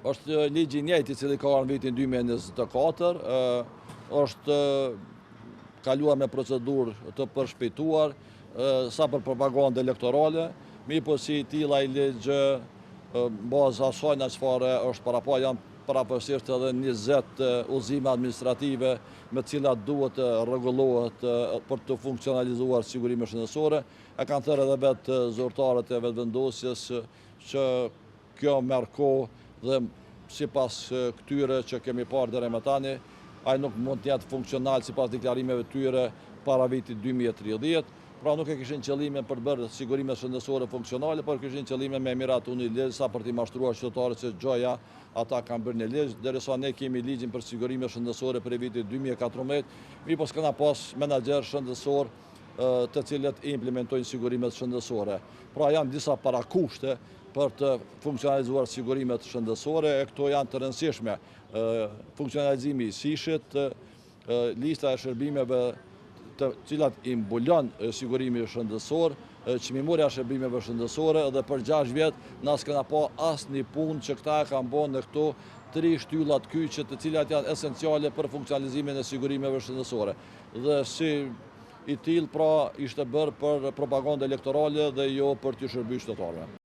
Është ligji i njëjtë i cili ka ardhur në vitin 2024, është kaluar me procedurë të përshpejtuar, sa për propagandë elektorale, mirëpo si i tillë ai ligj në bazë asajna çfarë është parapa, janë përafërsisht edhe 20 udhëzime administrative me të cilat duhet të rregullohet për të funksionalizuar sigurimet shëndetësore. E kanë thënë edhe vetë zyrtarët e Vetëvendosjes që kjo merr kohë dhe sipas këtyre që kemi parë deri më tani, ai nuk mund të jetë funksional sipas deklarimeve të tyre para vitit 2030. Pra nuk e kishin qëllimin për të bërë sigurimet shëndetësore funksionale, por kishin qëllimin me miratu një ligj sa për t'i mashtruar qytetarët se gjoja ata kanë bërë një ligj, derisa ne kemi ligjin për sigurimet shëndetësore prej vitit 2014, mirëpo s'kena pas menaxher shëndetësor të cilët i implementojnë sigurimet shëndetësore. Pra janë disa parakushte për të funksionalizuar sigurimet shëndetësore, e këto janë të rëndësishme. Funksionalizimi i SHISH-it, lista e shërbimeve të cilat i mbulon sigurimi shëndetësor, çmimorja e shërbimeve shëndetësore dhe për 6 vjet na s'kena pa asnjë punë që këta e kanë bo në këto tri shtyllat kyçe të cilat janë esenciale për funksionalizimin e sigurimeve shëndetësore. Dhe si i tillë pra ishte bërë për propagandë elektorale dhe jo për t'ju shërbyer qytetarëve.